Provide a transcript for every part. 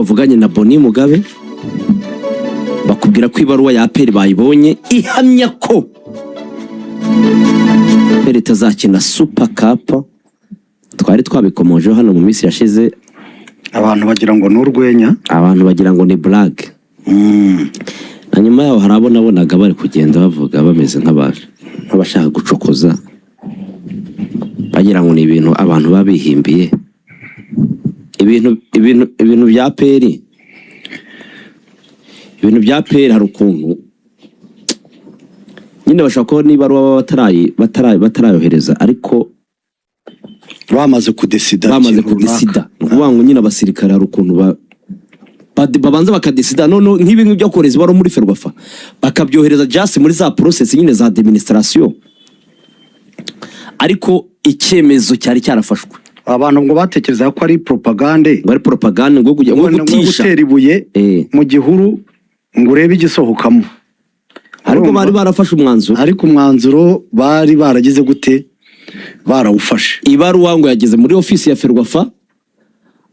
wavuganye na Boni Mugabe, bakubwira ko ibaruwa ya APR bayibonye, ihamya ko APR itazakina Super Cup. Twari twabikomojeho hano mu minsi yashize. Abantu bagira ngo ni urwenya. Abantu bagira ngo ni blague. Na nyuma yaho hari abo nabonaga bari kugenda bavuga bameze nk'abashaka gucokoza, bagira ngo ni ibintu abantu baba bihimbiye. Ibintu bya APR, ibintu bya APR, hari ukuntu nyine bashobora kuba n'ibaruwa baba batarayohereza, ariko bamaze kudesida bamaze ikintu runaka. Kudesida, ni ukuvuga ngo nyine abasirikare hari ukuntu babanza bakadesida. None nk'ibi ngibi byo kohereza ibaruwa muri FERWAFA, bakabyohereza just muri za process nyine za administration, ariko icyemezo cyari cyarafashwe. Abantu ngo batekerezaga ko ari propagande. Ngo ari propagande, ngo kujya ngo ngo gutisha. Gutera ibuye mu gihuru ngo urebe igisohokamo. Ariko Urumva? bari barafashe umwanzuro. Ariko umwanzuro bari baragize gute? Barawufashe. Ibaruwa ngo yageze muri ofisi ya FERWAFA.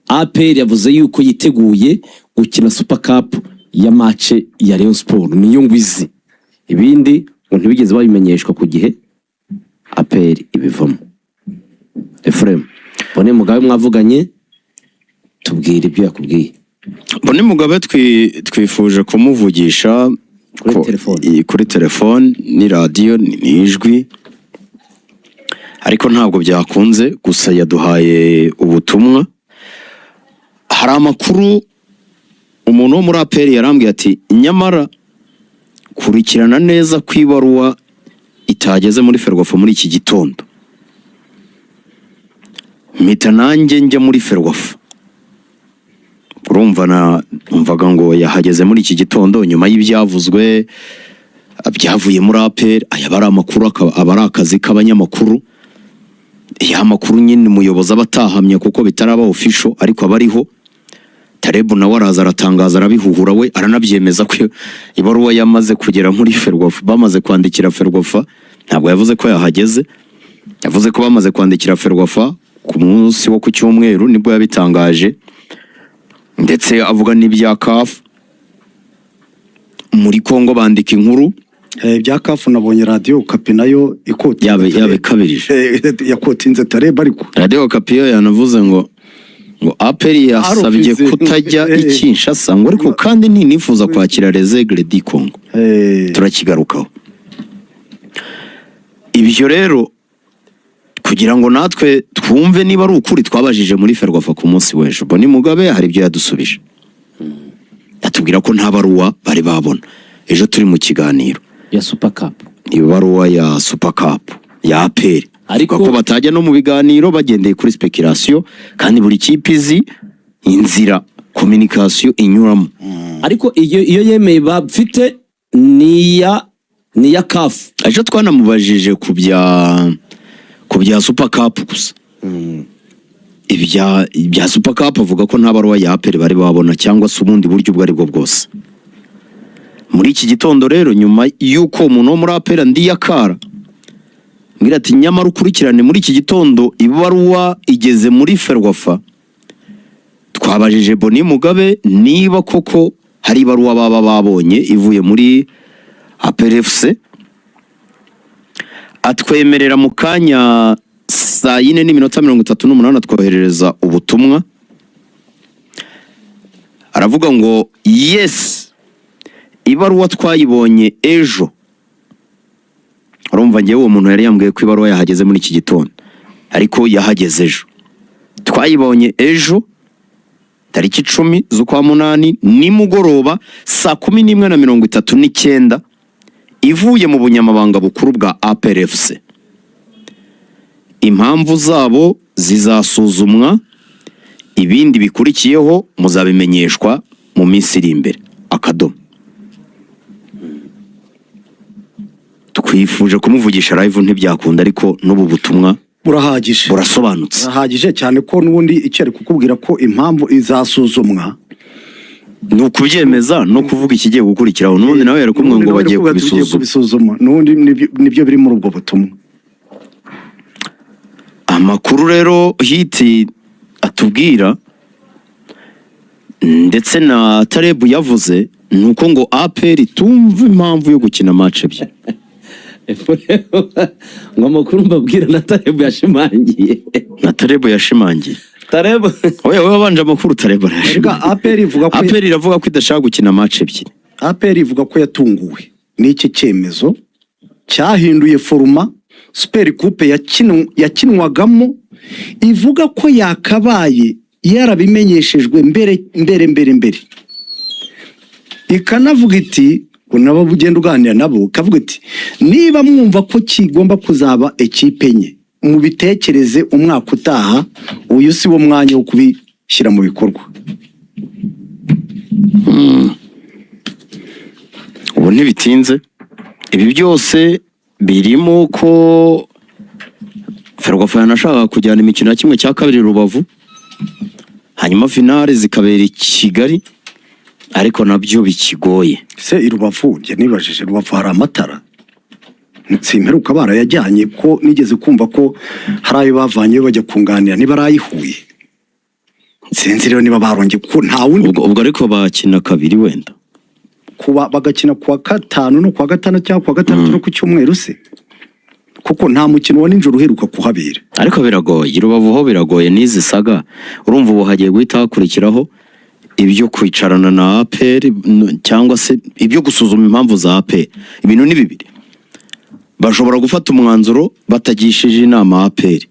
APR yavuze yuko yiteguye gukina Super Cup ya match ya Rayon Sport, niyo ngo izi. Ibindi ngo ntibigeze babimenyeshwa ku gihe. APR ibivamo. Ephraim, Bone Mugabe mwavuganye, tubwire ibyo yakubwiye. Boni Mugabe twifuje kumuvugisha Kuri telefone. Kuri telefone, ni radiyo, ni ijwi, ariko ntabwo byakunze. Gusa yaduhaye ubutumwa. Hari amakuru umuntu wo muri APR yarambwiye ati: "Nyamara kurikirana neza ko ibaruwa itageze muri FERWAFA muri iki gitondo." Mpita nanjye njya muri FERWAFA. Urumva, na numvaga ngo yahageze muri iki gitondo nyuma y'ibyavuzwe byavuye muri APR. Aya aba ari amakuru, aba ari akazi k'abanyamakuru. Ya makuru nyine umuyobozi aba atahamya kuko bitaraba official, ariko aba ariho. Tarebu nawe araza aratangaza, arabihuhura, we aranabyemeza ko ibaruwa yamaze kugera muri FERWAFA, bamaze kwandikira FERWAFA. Ntabwo yavuze ko yahageze, yavuze ko bamaze kwandikira FERWAFA ku munsi wo ku cyumweru, nibwo yabitangaje, ndetse avuga n'ibya CAF muri Congo bandika inkuru. Ibya CAF nabonye Radiyo Okapi nayo ikotinze. Yabikabirije. Yakotinze Tareba ariko. Radiyo Okapi yo yanavuze ngo APR yasabye Arufize. kutajya i Kinshasa, ngo ariko kandi ntinifuza kwakira Les Aigles du Congo. Turakigarukaho ibyo rero kugira ngo natwe twumve niba ari ukuri. Twabajije muri FERWAFA ku munsi w'ejo. Boni Mugabe hari ibyo yadusubije, atubwira ko nta baruwa bari babona ejo turi mu kiganiro ya Super Cup. Ibaruwa ya Super Cup ya APR. Avuga ko batajya no mu biganiro bagendeye kuri speculation, kandi buri kipe izi inzira communication inyuramo. Ariko iyo yemeye bafite ni iya CAF. Ejo twanamubajije ku bya Super Cup gusa, ibya Super Cup, avuga ko nta baruwa ya APR bari babona cyangwa se ubundi buryo ubwo ari bwo bwose. Muri iki gitondo rero, nyuma y'uko umuntu wo muri APR ndiyakara mbwira ati: "Nyamara ukurikirane, muri iki gitondo ibaruwa igeze muri FERWAFA," twabajije Boni Mugabe niba koko hari ibaruwa baba babonye ivuye muri APR FC. Atwemerera mu kanya saa 4:38, atwoherereza ubutumwa, aravuga ngo: "Yes, ibaruwa twayibonye ejo." Urumva, ngewe uwo muntu yari yambwiye ko ibaruwa yahageze muri iki gitondo, ariko yahageze ejo. "Twayibonye ejo tariki 10 z'ukwa munani, nimugoroba saa 11:39, ivuye mu bunyamabanga bukuru bwa APRFC. Impamvu zabo zizasuzumwa, ibindi bikurikiyeho muzabimenyeshwa mu minsi iri imbere." Akadomo. Twifuje kumuvugisha live ntibyakunda, ariko n'ubu butumwa Burahagije. burasobanutse. Burahagije cyane, ko n'ubundi icyo ari kukubwira ko impamvu izasuzumwa. Ni ukubyemeza no kuvuga ikigiye gukurikiraho. N'ubundi nawe yari kumwe N'ubundi ngo nawe bagiye ari kuvuga ati, "Tugiye kubisuzuma. kubisuzuma." N'ubundi nibyo biri muri ubwo butumwa. Amakuru rero hiti atubwira Ndetse na Tarebu yavuze ni uko ngo APR itumva impamvu yo gukina match ebyiri. Ngo amakuru mbabwira na Tarebu yashimangiye. Na Tarebu yashimangiye. Tarebu. Oya, wowe wabanje amakuru, Tarebu Erega arayashimangiye. APR ivuga ko APR iravuga ko idashaka gukina match ebyiri. APR ivuga ko yatunguwe n'iki cyemezo cyahinduye format Super Coupe yakinwagamo. Ivuga ko yakabaye yarabimenyeshejwe mbere mbere mbere mbere. Ikanavuga iti ngo nabo ugenda uganira nabo, ikavuga iti: "Niba mwumva ko kigomba kuzaba ekipe enye, mubitekereze umwaka utaha, uyu si wo mwanya wo kubishyira mu bikorwa." Ubu ntibitinze, ibi byose birimo ko Ferwafa yanashakaga kujyana imikino ya 1/2 Rubavu, hanyuma finale zikabera i Kigali, ariko nabyo bikigoye. Se i Rubavu, njye nibajije, Rubavu hari amatara? Simperuka barayajyanye, ko nigeze kumva ko hari ayo bavanyeyo bajya kunganira, niba ari ay'i Huye, sinzi rero niba barongeye, kuko nta wundi. Ubwo ariko bakina kabiri wenda. Kuba bagakina kuwa gatanu no kuwa gatandatu cyangwa kuwa gatandatu no ku cyumweru se, kuko nta mukino wa nijoro uheruka kuhabera. Ariko biragoye, i Rubavu ho biragoye n'izi saga. Urumva ubu hagiye guhita hakurikiraho ibyo kwicarana na APR cyangwa se ibyo gusuzuma impamvu za APR. Ibintu ni bibiri: bashobora gufata umwanzuro batagishije inama APR,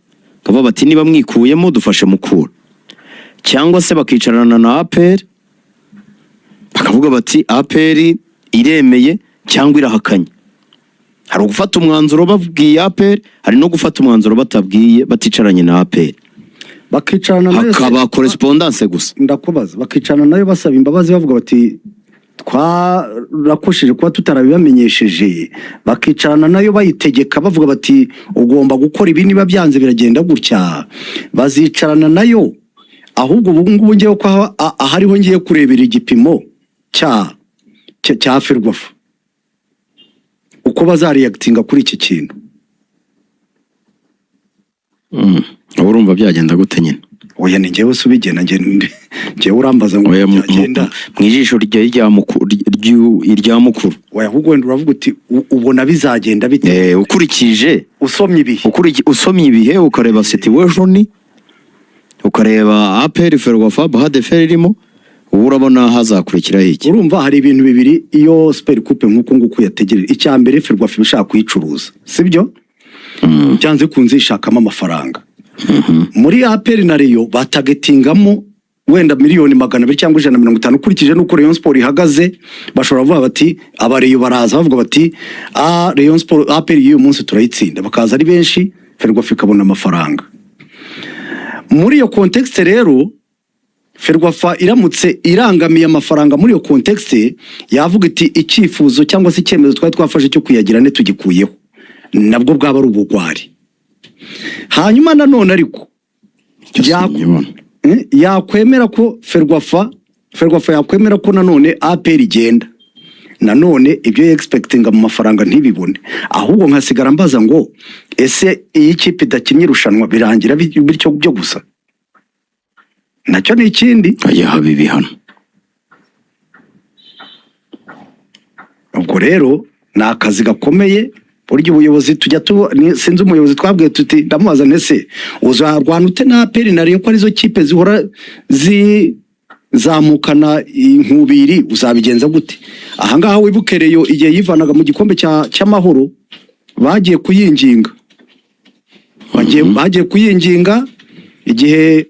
bakavuga bati: "Niba mwikuyemo, dufashe Mukura", cyangwa se bakicarana na APR bakavuga bati: "APR iremeye cyangwa irahakanye." Hari ugufata umwanzuro babwiye APR, hari no gufata umwanzuro batabwiye, baticaranye na APR. Bakicarana nayo Hakaba correspondance gusa. Ndakubaza, bakicarana nayo basaba imbabazi, bavuga bati: "Twarakosheje kuba tutarabibamenyesheje", bakicarana nayo bayitegeka, bavuga bati: "Ugomba gukora ibi, niba byanze biragenda gutya"? Bazicarana nayo ahubwo ubu ngubu ngewe ko ahariho ngiye kurebera igipimo cya Ferwafa, uko bazareactinga kuri iki kintu. Uba urumva byagenda gute nyine? Oya, ni njyewe se ubigena? Njyewe urambaza ngo Oya, byagenda mu ijisho irya mukuru. Oya, ahubwo wenda uravuga uti ubona bizagenda bite? Ukurikije usomye ibihe. Usomye ibihe, ukareba situation, ukareba APR, Ferwafa, Bahadefer irimo ubu, urabona hazakurikiraho iki? Urumva hari ibintu bibiri iyo Super Coupe nk'uku nguku yategereje. Icya mbere, Ferwafa iba ishaka kuyicuruza, sibyo? Byanze kunze ishakamo amafaranga. Muri APR na Rayon batargetingamo wenda miliyoni 200 cyangwa 150, ukurikije n'uko Rayon Sport ihagaze. Bashobora kuvuga bati aba Rayon baraza bavuga bati: "Ah, Rayon Sport, APR y'uyu munsi turayitsinda", bakaza ari benshi, Ferwafa ikabona amafaranga. Muri iyo contexte rero, Ferwafa iramutse irangamiye amafaranga muri iyo contexte, yavuga iti: "Icyifuzo cyangwa se icyemezo twari twafashe cyo kuyagira ne tugikuyeho." Nabwo bwaba ari ubugwari. Hanyuma nanone ariko Icyo sinkibona. Yakwemera ko Ferwafa yakwemera ko nanone APR igenda, nanone ibyo expectinga mu mafaranga ntibibone. Ahubwo nkasigara mbaza ngo: ese iyi kipe idakinnye irushanwa birangira bityo byo gusa? Nacyo ni ikindi. Hajya haba ibihano. Ubwo rero ni akazi gakomeye. Burya ubuyobozi tujya tu sinzi umuyobozi twabwiye tuti, ndamubaza ntese: "Uzarwana ute na APR na Rayon, ko arizo kipe zihora zizamukana inkubiri? Uzabigenza gute?" Ahangaha wibuke Rayon igihe yivanaga mu gikombe cy'amahoro, bagiye kuyinginga, bagiye kuyinginga igihe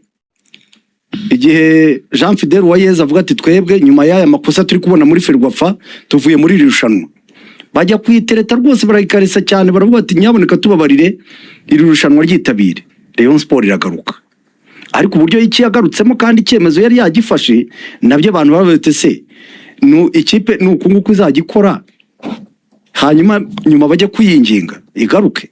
Jean Fidel Uwayezu avuga ati: "Twebwe nyuma y'aya makosa turi kubona muri Ferwafa, tuvuye muri iri rushanwa." Bajya kuyitereta rwose, barayikarisa cyane, baravuga bati: "Nyaboneka tubabarire, iri rushanwa ryitabire." Rayon Sport iragaruka, ariko uburyo iki yagarutsemo kandi icyemezo yari yagifashe, nabyo abantu baravuga bati: "Se nu ikipe ni uku nguku izajya ikora, hanyuma nyuma bajya kuyinginga igaruke?"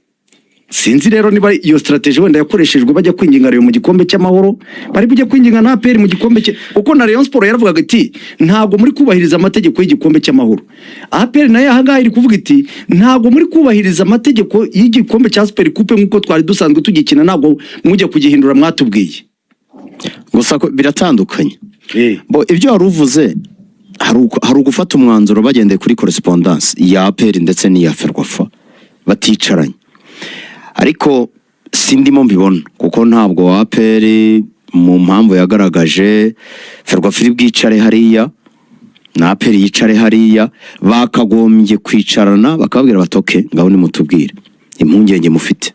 Sinzi rero niba iyo strategy wenda yakoreshejwe bajya kwinginga Rayon mu gikombe cy'amahoro, bari bujye kwinginga na APR mu gikombe cye, kuko na Rayon Sport yaravugaga iti: "Ntabwo muri kubahiriza amategeko y'igikombe cy'amahoro." APR nayo ahangaha iri kuvuga iti: "Ntabwo muri kubahiriza amategeko y'igikombe cya Super Coupe nk'uko twari dusanzwe tugikina, ntabwo mujya kugihindura mwatubwiye." Gusa ko biratandukanye. Bo ibyo wari uvuze, hari ugufata umwanzuro bagendeye kuri correspondance ya APR ndetse n'iya Ferwafa baticaranye, ariko sindimo mbibona, kuko ntabwo APR mu mpamvu yagaragaje, Ferwafa iri bwicare hariya na APR yicare hariya. Bakagombye kwicarana bakababwira bati: "Okay, ngaho nimutubwire impungenge mufite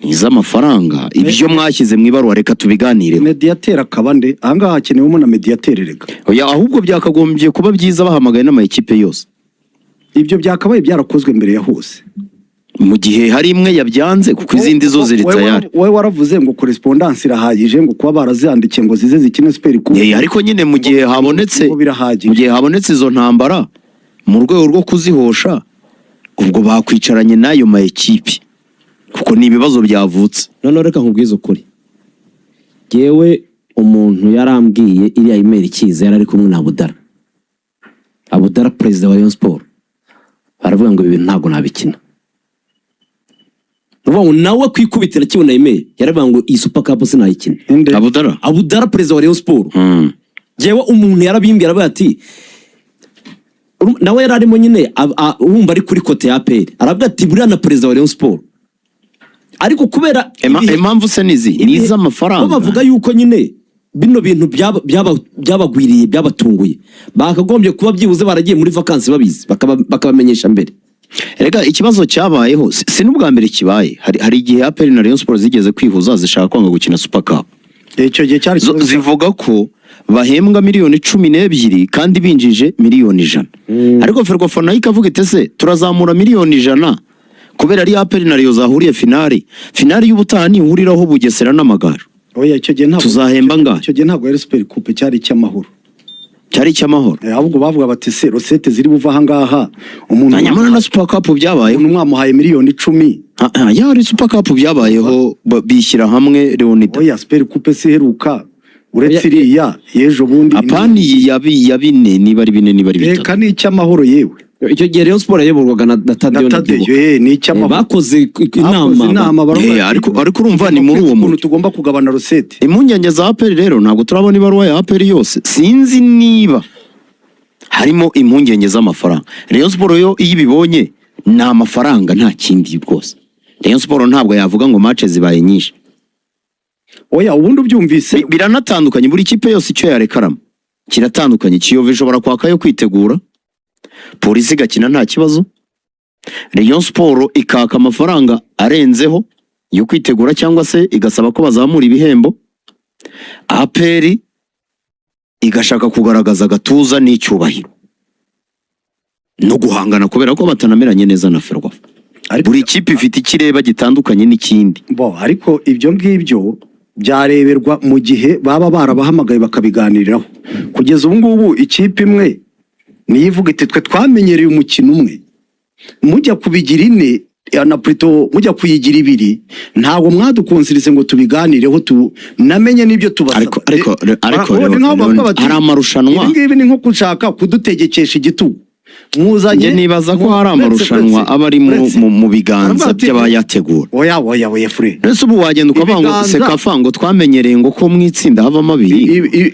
ni iz'amafaranga, ibyo mwashyize mu ibaruwa reka tubiganireho." Médiateur akaba nde? Ahangaha hakenewemo na médiateur rega. Oya, ahubwo byakagombye kuba byiza bahamagaye n'amakipe yose. Ibyo byakabaye byarakozwe mbere ya hose. Mu gihe hari imwe yabyanze, kuko izindi zo ziri tayari. Wowe waravuze ngo correspondance irahagije, ngo kuba baraziyandikiye ngo zize zikine Super Coupe. Ariko nyine mu gihe habonetse ngo birahagije. Mu gihe habonetse izo ntambara, mu rwego rwo kuzihosha, ubwo bakwicaranye n'ayo ma ekipi, kuko ni ibibazo byavutse. Noneho reka nkubwize ukuri, yewe, umuntu yarambwiye iriya email ikiza yari ari kumwe na Abudara, Abudara perezida wa Rayon Sport, baravuga ngo ibi bintu ntabwo nabikina. Ni ukuvuga ngo nawe kwikubitira akibona email yaravuga ngo iyi Super Cup sinayikina. Inde? Abudara. Abudara perezida wa Rayon Sport. Jewe umuntu yarabimbwiye, aravuga ati nawe yari arimo nyine wumva ari kuri côté ya APR, aravuga ati buriya na perezida wa Rayon Sport, ariko kubera Impamvu se nizi ni iz'amafaranga. Bo bavuga yuko nyine bino bintu byabagwiriye, byabatunguye, bakagombye kuba byibuze baragiye muri vakansi babizi, bakabamenyesha mbere. Rega ikibazo cyabayeho si n'ubwa mbere kibaye. Hari igihe APR na Rayon Sport zigeze kwihuza zishaka kwanga gukina Super Cup. Icyo gihe cyari Zivuga ko bahembwa miliyoni 12 kandi binjije miliyoni 100, ariko Ferwafa nayo ikavuga iti: "Ese turazamura miliyoni 100 kubera ari APR na Rayon zahuriye finale? Finale y'ubutaha nihuriraho Bugesera n'Amagaju, Oya, icyo gihe ntabwo tuzahemba angahe?" Icyo gihe ntabwo yari Super Coupe, cyari icy'amahoro. Cyari icy'amahoro. Ahubwo bavuga bati: "Se recettes ziri buva ahangaha, umuntu Nyamara na Super Cup byabayeho. umuntu mwamuhaye miliyoni 10." Ah, ah, yari Super Cup byabayeho, bishyira hamwe, Leonida. Oya, Super Coupe si iheruka uretse Oya, iriya y'ejo bundi. Apani iyi ya bine, niba ari bine, niba ari bitatu. Reka, ni icy'amahoro yewe. Icyo gihe Rayon Sport yayoborwaga na Tadeyo. Na Tadeyo, ni icy'amahoro. Bakoze Bakoze inama. Inama, baravuga bati, Ariko urumva ni muri uwo ukuntu mujyi. tugomba kugabana recettes. Impungenge za APR rero, ntabwo turabona ibaruwa ya APR yose, sinzi niba harimo impungenge z'amafaranga. Rayon Sport yo iyo ibibonye ni amafaranga, nta kindi rwose. Rayon Sport ntabwo yavuga ngo match zibaye nyinshi. Oya, ubundi ubyumvise. Biranatandukanye, buri kipe yose icyo yarekaramo kiratandukanye. Kiyovu ishobora kwaka yo kwitegura, Polisi igakina nta kibazo, Rayon Sport ikaka amafaranga arenzeho yo kwitegura cyangwa se igasaba ko bazamura ibihembo, APR igashaka kugaragaza agatuza n'icyubahiro no guhangana kubera ko batanameranye neza na Ferwafa. Ariko Buri kipe ifite ikireba gitandukanye n'ikindi. Bo, ariko ibyo ngibyo byareberwa mu gihe baba barabahamagaye bakabiganiriraho. Kugeza ubu ngubu ikipe imwe niyo ivuga iti: "Twe twamenyereye umukino umwe, mujya kubigira ine na plutôt mujya kuyigira ibiri, ntabwo mwadukonsirise ngo tubiganireho, namenye n'ibyo tubasaba." Ariko Ni nk'aho bavuga bati, hari amarushanwa. "Ibi ngibi ni nko gushaka kudutegekesha igitugu muzanye." Njye nibaza ko hari amarushanwa aba ari mu biganza Aravuga ati- by'abayategura. Oya, oya, oya, fure. Ese ubu wagenda ukavuga ngo CECAFA, ngo twamenyereye ngo ko mu itsinda havamo abiri,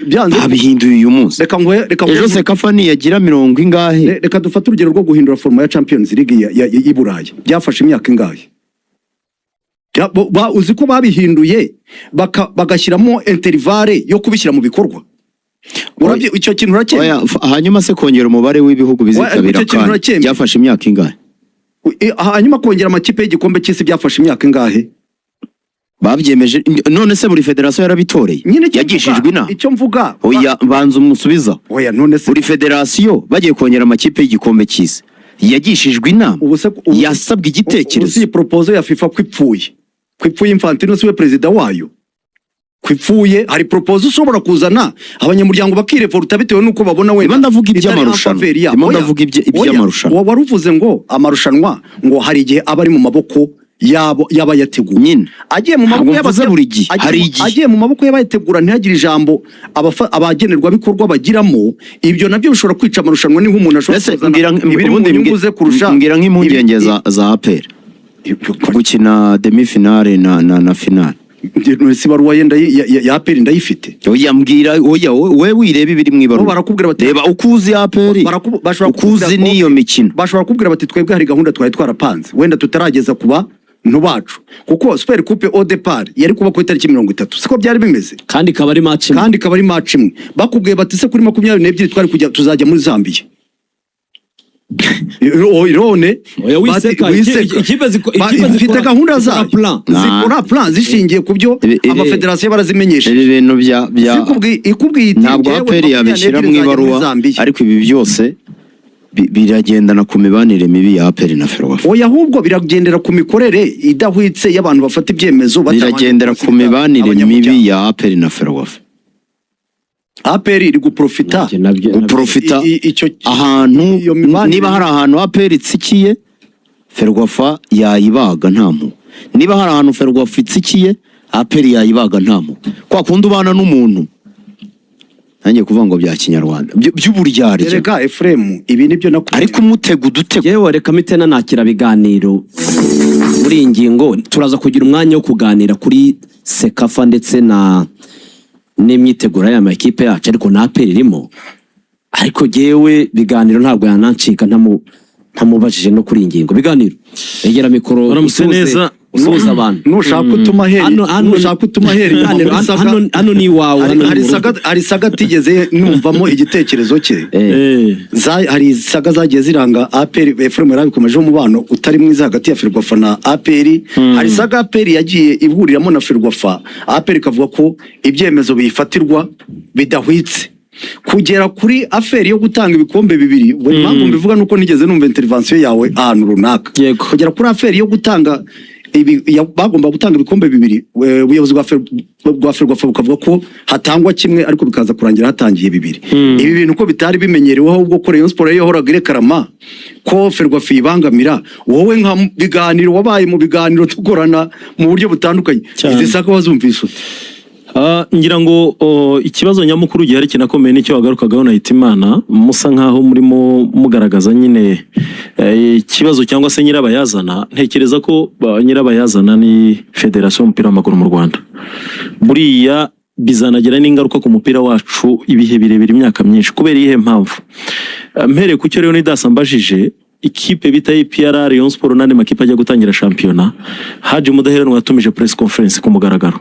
Byanze babihinduye uyu munsi? Reka nguhe Ejo CECAFA niyagira mirongo ingahe? Reka dufate urugero rwo guhindura format ya Champions League y'i Burayi. Byafashe imyaka ingahe? Uzi ko babihinduye bagashyiramo intervalle yo kubishyira mu bikorwa? Icyo kintu uracyemera? Oya, hanyuma se kongera umubare w'ibihugu bizitabira Icyo kintu kandi uracyemera? byafashe imyaka ingahe? Hanyuma kongera amakipe y'igikombe cy'isi byafashe imyaka ingahe? Babyemeje none se buri federasiyo yarabitoreye? Nyine icyo Yagishijwe inama? Icyo mvuga Oya, banza umusubiza. Oya, none se Buri federasiyo bagiye kongera amakipe y'igikombe cy'isi yagishijwe inama? Ubu se Yasabwe ubu igitekerezo? si iyi proposal ya FIFA ko ipfuye, ko ipfuye, Infantino siwe perezida wayo, ko ipfuye, hari proposal ushobora kuzana abanyamuryango bakirevoluta bitewe n'uko babona wenda Ndimo ndavuga itari en iby'amarushanwa. faveur yabo. Ndimo Oya, ndavuga oya, iby'amarushanwa. Wari uvuze ngo amarushanwa, ngo hari igihe aba ari mu maboko yabo y'abayategura. Nyine. Agiye mu maboko Ntabwo mvuze buri gihe, hari igihe. Agiye mu maboko y'abayategura ntihagire ijambo abagenerwabikorwa bagiramo, ibyo nabyo bishobora kwica amarushanwa. Ni nk'umuntu ashobora Ese kuzana mbwira ibiri mu ubundi nyungu ze kurusha mbwira nk'impungenge za APR gukina demi finale na finale. Si ibaruwa ye ya APR ndayifite. Oya, mbwira, oya, we wireba ibiri mu ibaruwa. Bo barakubwira bati- Reba uko uzi APR, bashobora uko uzi kukubwira- n'iyo mikino. Bashobora kubwira bati: "Twebwe hari gahunda twari twarapanze, wenda tutarageza ku bantu bacu," kuko Super Coupe au départ yari kuba ku itariki 30, siko byari bimeze? Kandi ikaba ari match imwe. Kandi ikaba ari match imwe. Bakubwiye bati: "Se kuri 22 twari kujya, tuzajya muri Zambia." Irone. Oya, wiseka, wiseka. Ikipe Ifite gahunda zikora zayo. plan. Zikora plan zishingiye ku byo amafederasiyo barazimenyesha. Ibi bintu bya Ikubwiye iti: Ntabwo "Njyewe APR yabishyira 22 mu nzajya muri ibaruwa, Zambia." ariko ibi byose biragendana ku mibanire mibi ya APR na Ferwafa. Oya, ahubwo biragendera ku mikorere idahwitse y'abantu bafata ibyemezo batabanje Biragendera ku consulta mibanire abanyamuryango. mibi ya APR na Ferwafa. APR iri guprofita. Nabyo Guprofita ahantu iyo mibanire- niba hari ahantu APR itsikiye, Ferwafa yayibaga nta mpuhwe. Niba hari ahantu Ferwafa itsikiye, APR yayibaga nta mpuhwe. Kwa kundi ubana n'umuntu, nanjye kuvuga ngo bya kinyarwanda by'uburyarya. Erega Efuremu, ibi nibyo nakubwiye. Ariko umutega udutego. Yewe, reka mitena nakira biganiro muri iyi ngingo. Turaza kugira umwanya wo kuganira kuri CECAFA ndetse na n'imyiteguro y'aya makipe yacu, ariko na APR irimo. Ariko jyewe biganiro ntabwo yanancika ntamubajije no kuri iyi ngingo. Biganiro, egera mikoro. Waramutse neza. Usuhuza abantu. Nushaka utuma heri Nushaka utuma heri inyuma Hano, muri saga. hano ni iwawe. Hari Hano ni hari mu rugo. saga, hari saga atigeze numvamo igitekerezo cye. Hari saga zagiye ziranga APR, Efuremu yarabikomejeho, umubano utari mwiza hagati ya Ferwafa na APR. Hari saga APR yagiye ihuriramo na Ferwafa, APR ikavuga ko ibyemezo biyifatirwa bidahwitse, kugera kuri affaire yo gutanga ibikombe bibiri. Ubwo impamvu mbivuga nuko nigeze numva intervention yawe ahantu runaka. Kugera kuri affaire yo gutanga bagomba gutanga ibikombe bibiri, ubuyobozi bwa Ferwafa bukavuga ko hatangwa kimwe, ariko bikaza kurangira hatangiye bibiri. Ibi bintu ko bitari bimenyereweho, ahubwo ko Rayon Sport yahoraga irekarama ko Ferwafa ibangamira, wowe nka biganiro wabaye mu biganiro tukorana mu buryo butandukanye, Cyane. izi saga wazumvise ute? Ngira ngo ikibazo nyamukuru gihari kinakomeye nicyo wagarukagaho na Hitimana, musa nkaho murimo mugaragaza nyine ikibazo cyangwa se nyirabayazana. Ntekereza ko nyirabayazana ni federasiyo y'umupira w'amaguru mu Rwanda. Buriya bizanagira n'ingaruka ku mupira wacu ibihe birebire, imyaka myinshi. Kubera iyihe mpamvu? Mpereye ku cyo Leonidas ambajije, ikipe bita APR, Rayon Sport n'andi makipe ajya gutangira shampiyona, Haji Mudaheranwa yatumije press conference ku mugaragaro,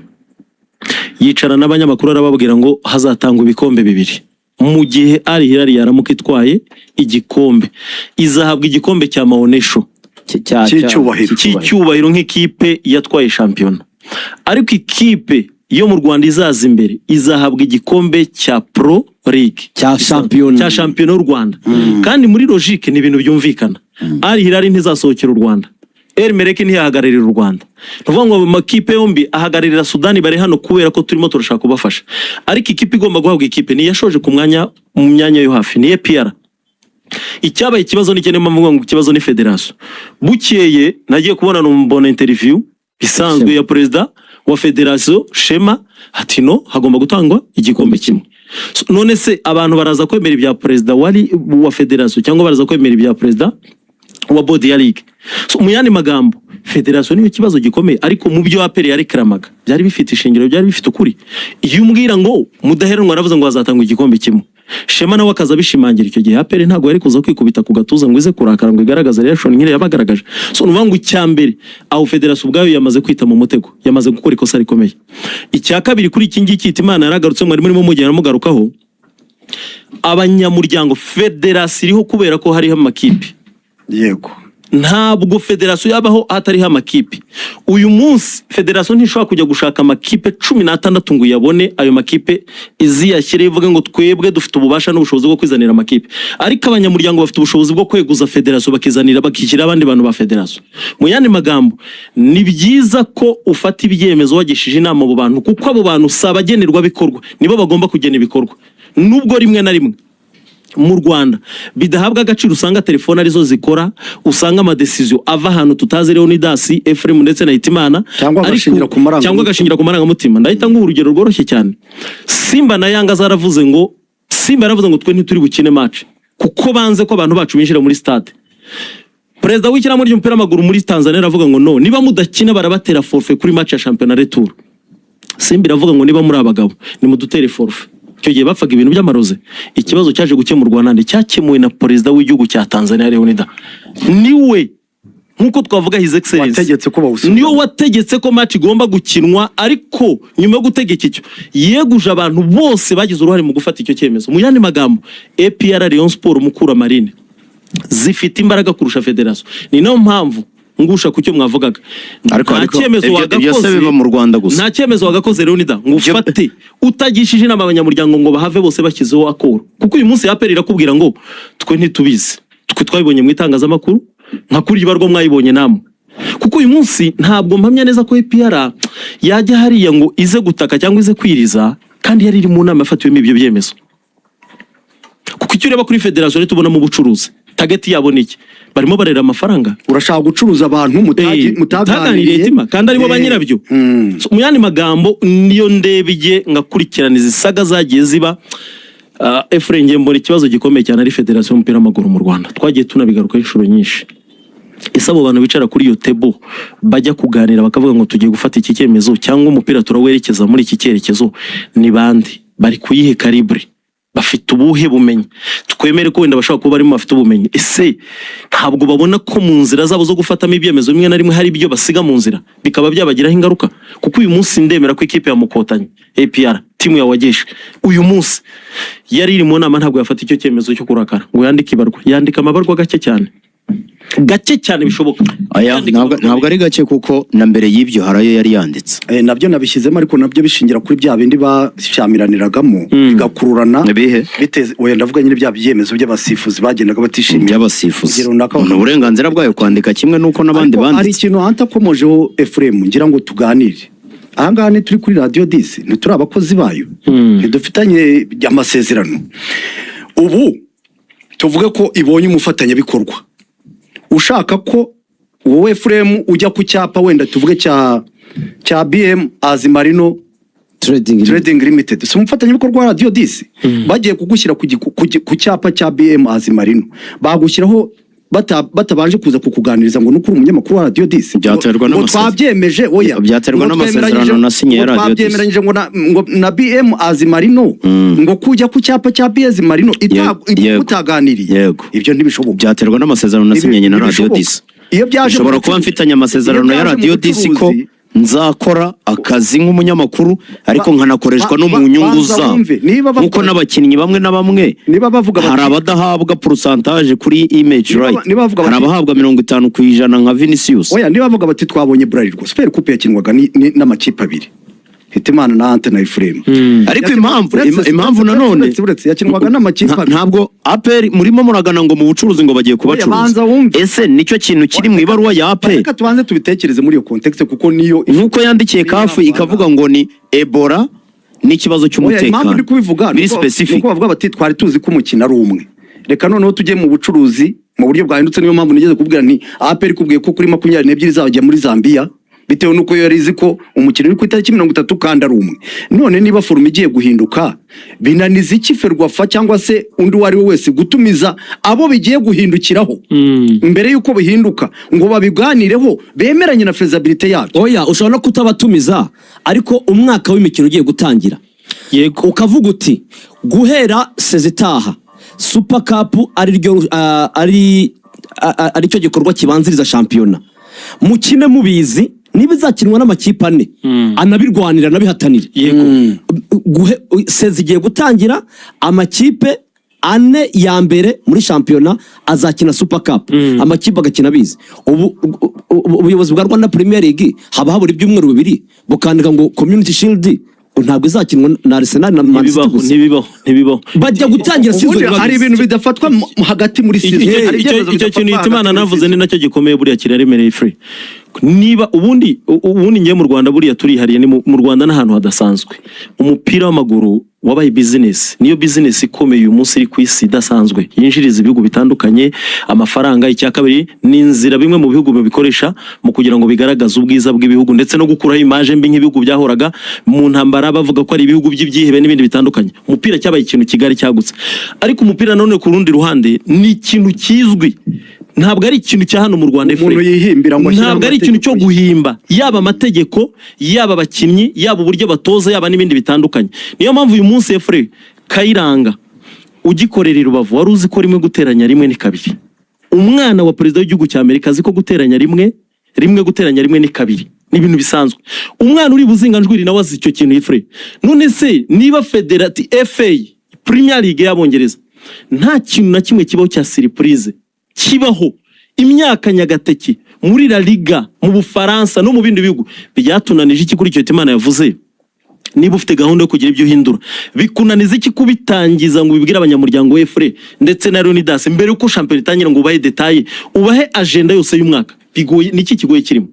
yicara n'abanyamakuru, arababwira ngo hazatangwa ibikombe bibiri. Mu gihe Al Hilal yaramuka itwaye igikombe, izahabwa igikombe cya maonesho Cy'icyubahiro. Cy'icyubahiro nk'ikipe yatwaye shampiyona, ariko ikipe yo mu Rwanda izaza imbere izahabwa igikombe cya Pro League. Cya shampiyona. Cya shampiyona y'u Rwanda. Kandi muri logique ni ibintu byumvikana. Al Hilal ntizasohokera u Rwanda, El Merreikh ntiyahagararira u Rwanda. Ni ukuvuga ngo amakipe yombi ahagararira Sudani, bari hano kubera ko turimo turashaka kubafasha, ariko ikipe igomba guhabwa ikipe ni iyashoje ku mwanya, mu myanya yo hafi, ni APR. Icyabaye ikibazo ni niyo mpamvu mvuga ngo ikibazo ni federasiyo. Bukeye nagiye kubona, mbona interview isanzwe ya perezida wa federasiyo Shema, ati: "No, hagomba gutangwa igikombe kimwe." So, none se abantu baraza kwemera ibya perezida wari wa federasiyo cyangwa baraza kwemera ibya perezida wa board ya ligue? So, mu yandi magambo, federasiyo niyo kibazo gikomeye. Ariko mu byo APR yarekaramaga byari bifite ishingiro, byari bifite ukuri. Iyo umbwira ngo Mudaheranwa aravuze ngo hazatangwa igikombe kimwe, Shema nawe akaza abishimangira, icyo gihe APR ntabwo yari kuza kwikubita ku gatuza ngo ize kurakara, ngo igaragaze reaction nk'iriya yabagaragaje. So ni ukuvuga ngo icya mbere aho federasiyo ubwayo yamaze kwita mu mutego, yamaze gukora ikosa rikomeye. Icya kabiri, kuri iki ngiki Imana yaragarutse, mwari murimo mugenda mugarukaho abanyamuryango. Federasiyo iriho kubera ko hariho amakipe. Ntabwo federasiyo yabaho hatariho amakipe. Uyu munsi federasiyo ntishobora kujya gushaka amakipe 16 ngo uyabone, ayo makipe iziyashyire ivuge ngo twebwe dufite ububasha n'ubushobozi bwo kwizanira amakipe. Ariko abanyamuryango bafite ubushobozi bwo kweguza federasiyo, bakizanira, bakishyira abandi bantu ba federasiyo. Mu yandi magambo, ni byiza ko ufata ibyemezo wagishije inama abo bantu, kuko abo bantu si abagenerwabikorwa, nibo bagomba kugena ibikorwa, nubwo rimwe na rimwe mu Rwanda bidahabwa agaciro. Usanga telefone arizo zikora, usanga amadécisions ava ahantu tutazi, Leonidas, Ephraim ndetse na Hitimana. Cyangwa agashingira ku marangamutima. Cyangwa agashingira ku marangamutima. Ndahita nguha urugero rworoshye cyane. Simba na Yanga zaravuze ngo, Simba yaravuze ngo: "Twe ntituri bukine match kuko banze ko abantu bacu binjira muri stade." Perezida w'ishyirahamwe ry'umupira w'amaguru muri Tanzania aravuga ngo: "No, niba mudakina barabatera forfait kuri match ya shampiyona retour." Simba iravuga ngo niba muri abagabo nimudutere forfait. Icyo gihe bapfaga ibintu by'amaroze. Ikibazo cyaje gukemurwa nande? Cyakemuwe na perezida w'igihugu cya Tanzania, Leonida. Niwe, nkuko twavuga His Excellence, Wategetse ko bawusubiramo. niwe wategetse ko match igomba gukinwa. Ariko nyuma yo gutegeka icyo, yeguje abantu bose bagize uruhare mu gufata icyo cyemezo. Mu yandi magambo, APR, Rayon Sport, Mukura, Marine zifite imbaraga kurusha federation. Ni nayo mpamvu ngusha ku cyo mwavugaga. Ariko Nta ariko cyemezo ibyo se wagakoze biba mu Rwanda gusa. Nta cyemezo wagakoze, Leonida, ngo ufate utagishije inama abanyamuryango, ngo bahave bose bashyizeho accord. Kuko uyu munsi APR irakubwira ngo twe ntitubizi, twe twabibonye mu itangazamakuru nka kuri ibarwa mwayibonye namwe. Kuko uyu munsi ntabwo mpamya neza ko APR yajya hariya ngo ize gutaka cyangwa ize kwiriza kandi yari iri mu nama yafatiwemo ibyo byemezo. Kuko icyo ureba kuri federasiyo rero, tubonamo ubucuruzi. Target yabo ni iki? Barimo barera amafaranga. Urashaka gucuruza abantu Mutaganiriye mutaganiriye tima kandi aribo ba nyirabyo. So, mu yandi magambo, niyo ndebye ngakurikirana izi saga zagiye ziba, Efraim, ngiye mbona ikibazo gikomeye cyane ari federasiyo y'umupira w'amaguru mu Rwanda. Twagiye tunabigarukaho inshuro nyinshi. Ese abo bantu bicara kuri iyo table, bajya kuganira bakavuga ngo tugiye gufata iki cyemezo cyangwa umupira turawerekeza muri iki cyerekezo, ni bande? Bari kuyihe calibre? Bafite ubuhe bumenyi? Twemere ko wenda bashobora kuba barimo bafite ubumenyi. Ese ntabwo babona ko mu nzira zabo zo gufatamo ibyemezo bimwe na rimwe hari ibyo basiga mu nzira bikaba byabagiraho ingaruka? Kuko uyu munsi ndemera ko ikipe ya Mukotanyi, APR, timu ya Wagesha, uyu munsi yari iri mu nama, ntabwo yafata icyo cyemezo cyo kurakara ngo yandike ibarwa. Yandika amabarwa gake cyane, gake cyane bishoboka. Aya Yandika ntabwo amabarwa. Ntabwo ari gake, kuko na mbere y'ibyo hari ayo yari yanditse. Nabyo nabishyizemo, ariko nabyo bishingira kuri bya bindi bashamiraniragamo bigakururana. Ibihe? Biteze, oya, ndavuga nyine bya byemezo by'abasifuzi bagendaga batishimiye. By'abasifuzi. Urugero runaka. Ni uburenganzira bwayo kwandika kimwe n'uko n'abandi Ariko hari banditse. ikintu Anta akomojeho, Efuremu, ngira ngo tuganire ahangaha. Ntituri kuri Radiyo 10, ntituri abakozi bayo, ntidufitanye amasezerano. Ubu tuvuge ko ibonye umufatanyabikorwa ushaka ko wowe Efuremu ujya ku cyapa, wenda tuvuge cya BM Azimarino Trading. Trading Limited, si umufatanyabikorwa wa Radiyo 10? Bagiye kugushyira ku cyapa cya BM Azimarino, bagushyiraho batabanje kuza kukuganiriza ngo nuko uri umunyamakuru wa Radiyo 10? Byaterwa Ngo n'amasezerano. twabyemeje, oya. Byaterwa Ngo n'amasezerano nasinye ya ngo Radiyo 10. twabyemeranyije ngo na BM Azimarino, ngo kujya ku cyapa cya BM Azimarino Yego. utaganiriye. Yego. Ibyo ntibishoboka. Byaterwa n'amasezerano nasinyanye na Radiyo Ntibishoboka. 10. Iyo byaje mu Nshobora kuba mfitanye amasezerano iyo ya byaje mu Radiyo 10 ko bucuruzi- nzakora akazi nk'umunyamakuru, ariko nkanakoreshwa no mu nyungu Banza zabo, wumve, niba bavuga- nk'uko n'abakinnyi bamwe na bamwe Niba bavuga hari abadahabwa pourcentage kuri image right, niba bavuga hari abahabwa 50% nka Vinicius. Oya, niba bavuga bati twabonye Bralirwa Super Coupe yakinwaga n'amakipe abiri, Hitimana na Ante na Efuremu. Ariko impamvu impamvu nanone Uretse yakinwaga n'amakipe abiri. Ntabwo APR murimo muragana ngo mu bucuruzi, ngo bagiye kubacuruza. Banza wumve. Ese nicyo kintu kiri mu ibaruwa ya APR? Reka tubanze tubitekereze muri iyo context, kuko niyo Nk'uko yandikiye niyo CAF yavana. ikavuga ngo ni Ebola n'ikibazo Oya, cy'umutekano impamvu ndi kubivuga biri ni specific. uko bavuga bati twari tuzi ko umukino ari umwe, reka noneho tujye mu bucuruzi mu buryo bwahindutse. Niyo mpamvu nigeze kubwira nti APR ikubwiye ko kuri 22 izajya muri Zambia, bitewe n'uko yari izi ko umukino uri ku itariki 30 kandi ari umwe. None niba forme igiye guhinduka, binaniza iki FERWAFA cyangwa se undi uwo ari we wese gutumiza abo bigiye guhindukiraho mbere y'uko bihinduka, ngo babiganireho, bemeranye na faisabilité yabyo? Oya, ushobora no kutabatumiza, ariko umwaka w'imikino ugiye gutangira, ukavuga uti guhera saison itaha Super Cup ari ryo ari aricyo gikorwa kibanziriza shampiyona, mukine mubizi niba izakinwa n'amakipe ane anabirwanira, anabihatanire. Saison igiye gutangira, amakipe ane ya mbere muri shampiyona azakina Super Cup, amakipe agakina abizi. Ubu ubuyobozi bwa Rwanda Premier League haba habura ibyumweru 2 bukandika ngo Community Shield ntabwo izakinwa na Arsenal na Man City Ntibibaho. gusa. Ntibibaho, ntibibaho. Bajya gutangira season Ubundi hari babizi. ibintu bidafatwa hagati muri season. Hari Icyo ibyemezo icyo bidafatwa kintu hagati Hitimana muri navuze season. ni nacyo gikomeye buriya, kiraremereye free. Niba ubundi ngiye mu Rwanda, buriya turihariye, ni mu Rwanda n'ahantu hadasanzwe. Umupira w'amaguru wabaye business, niyo business ikomeye uyu munsi iri ku isi, idasanzwe, yinjiriza ibihugu bitandukanye amafaranga. Icya kabiri ni inzira bimwe mu bihugu bibikoresha mu kugira ngo bigaragaze ubwiza bw'ibihugu, ndetse no gukuraho image mbi nk'ibihugu byahoraga mu ntambara bavuga ko ari ibihugu by'ibyihebe n'ibindi bitandukanye. Umupira cyabaye ikintu kigari cyagutse. Ariko umupira nanone ku rundi ruhande ni ikintu kizwi. Ntabwo ari ikintu cya hano mu Rwanda, Umuntu Efuremu. yihimbira ngo ashyireho Ntabwo ari ikintu cyo amategeko ye. guhimba, yaba amategeko, yaba abakinnyi, yaba uburyo batoza, yaba n'ibindi bitandukanye. Niyo mpamvu uyu munsi, Efuremu Kayiranga ugikorera i Rubavu, wari uzi ko rimwe guteranya rimwe ni kabiri. Umwana wa perezida w'igihugu cya Amerika azi ko guteranya rimwe, rimwe guteranya rimwe ni kabiri, ni ibintu bisanzwe. Umwana uri buzinganjwiri nawe azi icyo kintu, Efuremu. None se niba federati FA, Premier League y'Abongereza, nta kintu na kimwe kibaho cya surprise kibaho, imyaka nyagateki muri La Liga mu Bufaransa no mu bindi bihugu, byatunanije iki kuri icyo Imana yavuze? Niba ufite gahunda yo kugira ibyo uhindura, bikunaniza iki kubitangiza ngo ubibwire abanyamuryango w'Efure ndetse na Leonidas mbere yuko shampiyona itangira, ngo ubahe détails, ubahe agenda yose y'umwaka? Bigoye ni iki kigoye kirimo?